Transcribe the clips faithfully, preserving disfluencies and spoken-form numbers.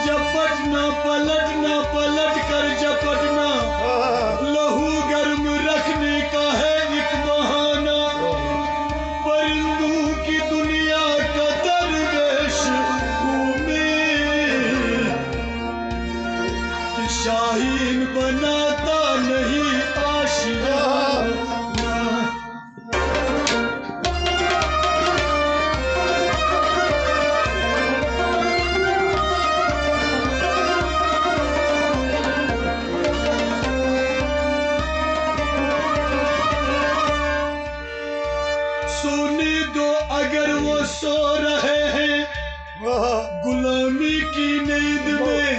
جپٹنا، پلٹنا، پلٹ کر جپٹنا، لہو گرم رکھنے کا ہے ایک بہانہ۔ پرندوں کی دنیا کا درویش ہوں میں، کہ شاہین بناتا نہیں آشیانہ۔ سونے دو اگر وہ سو رہے ہیں غلامی کی نیند میں۔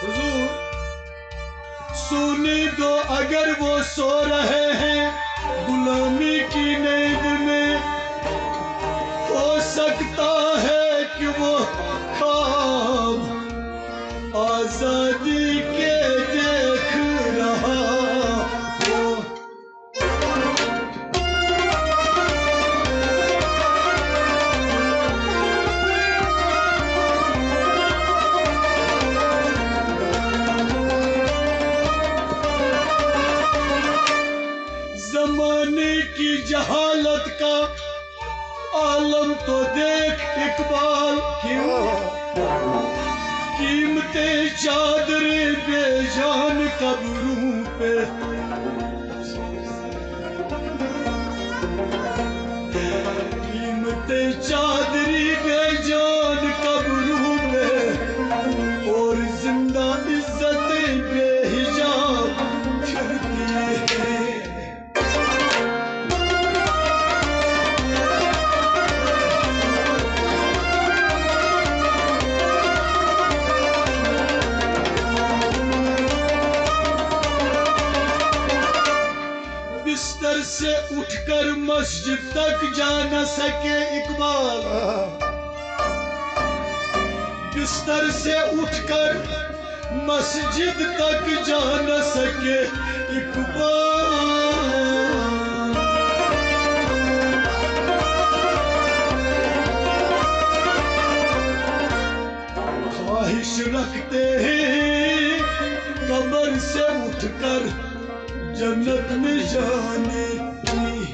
حضور، سونے دو اگر وہ سو رہے ہیں غلامی کی نیند میں، ہو سکتا ہے کہ وہ خواب آزادی کے دیکھ رہا ہو۔ زمانے کی جہالت کا عالم تو دیکھ اقبال، کیوں قیمتیں چادریں بے جان قبروں پہ، قیمتیں چادری بے جان قبروں پہ، اور زندہ عزتیں بے حجاب پھرتی ہیں۔ بستر سے اٹھ کر مسجد تک جا نہ سکے اقبال، بستر سے اٹھ کر مسجد تک جا نہ سکے اقبال۔ خواہش رکھتے ہیں قبر سے اٹھ کر جنت میں جانے کی۔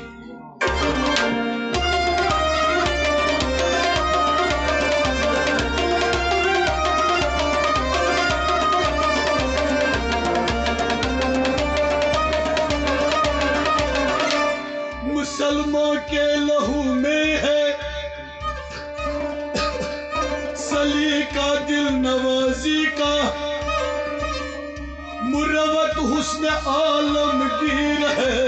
مسلمان کے لہو میں ہے سلیقہ دل نوازی کا، مروت حسن عالمگیر ہے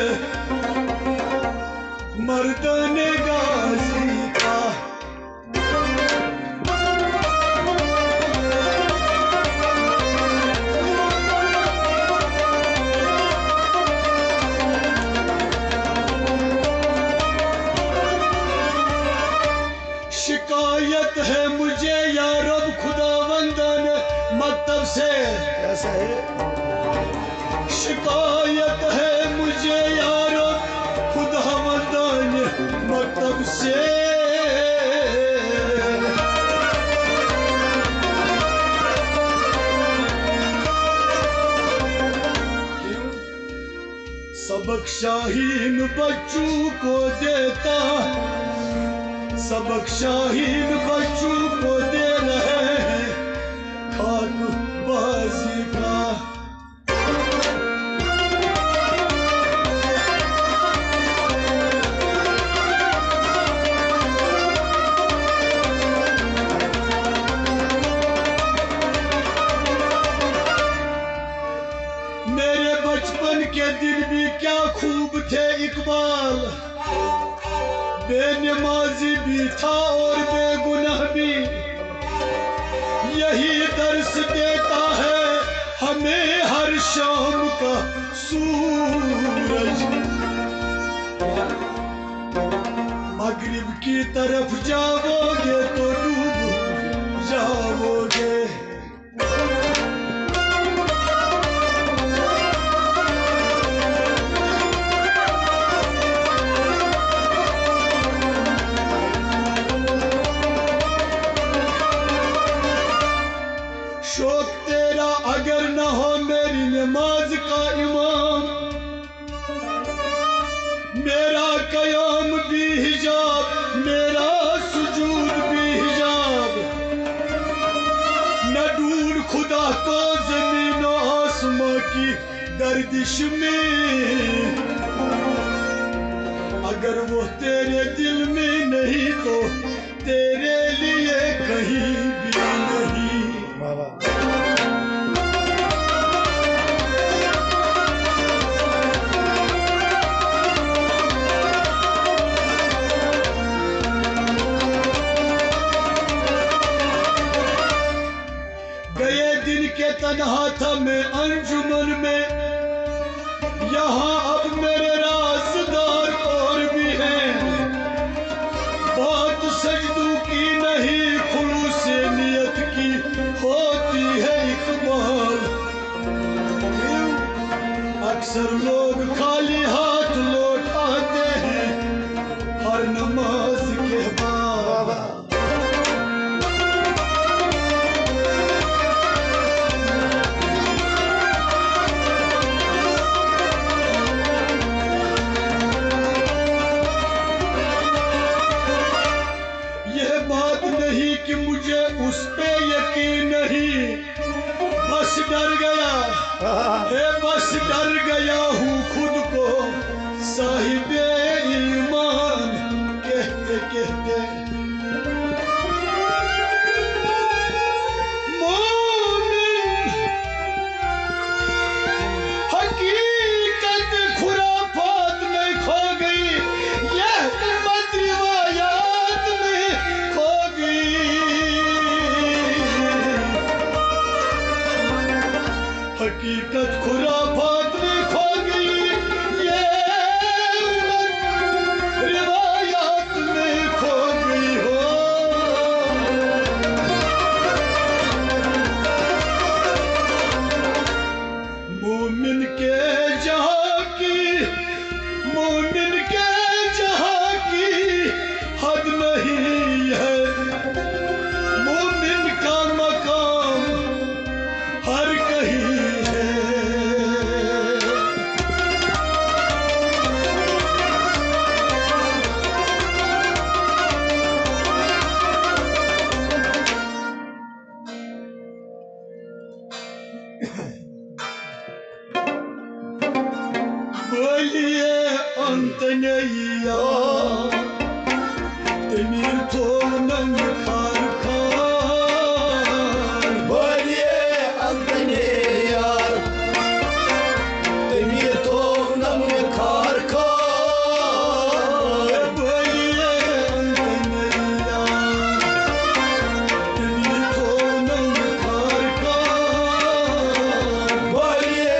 مردان غازی کا۔ شکایت ہے مجھے یا رب خداوندان مکتب سے۔ کیسا ہے؟ شکایت ہے مجھے یا رب خداوندان مکتب سے۔ سبق شاہین بچوں کو دیتا، سبق شاہین بچوں کو دے رہے ہیں خاک بازی کا۔ میرے بچپن کے دن بھی کیا خوب تھے اقبال، بے نمازی بھی تھا اور بے گناہ بھی۔ یہی درس دیتا ہے ہمیں ہر شام کا سورج۔ مغرب کی طرف جاؤ گے تو ڈوب جاؤ گے۔ دش میں، اگر وہ تیرے دل میں نہیں تو تیرے لیے کہیں بھی نہیں۔ واہ واہ۔ گئے دن کے تنہا تھا میں انجمن میں، یہاں اب میرے رازدار اور بھی ہیں۔ بات سجدوں کی نہیں، خلوص نیت کی ہوتی ہے اقبال۔ اکثر لوگ خالی ہاتھ لوٹ آتے ہیں ہر نماز کے بعد۔ یہ بات نہیں کہ مجھے اس پہ یقین نہیں، بس ڈر گیا، اے بس ڈر گیا ہوں خود کو صاحب ایمان کہتے کہتے۔ مومن حقیقت خرافات میں کھو گئی، یہ مت روایات میں کھو گئی۔ حقیقت خرافات میں کھو گئی، یہ مت روایات میں کھو گئی ہو۔ مومن کے جہاں کی، مومن کے جہاں کی حد نہیں ہے، مومن کا مقام ہر کہیں ہے۔ بولیے انتنیا، تمیر تھو ننگ خار خار۔ بولیے انتنیا، تمیر تھو ننگ خار خار۔ بولیے انتنیا، تمیر تھو ننگ خار خار۔ بولیے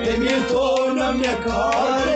تٔمۍ تھوٚو نہٕ مےٚ کار۔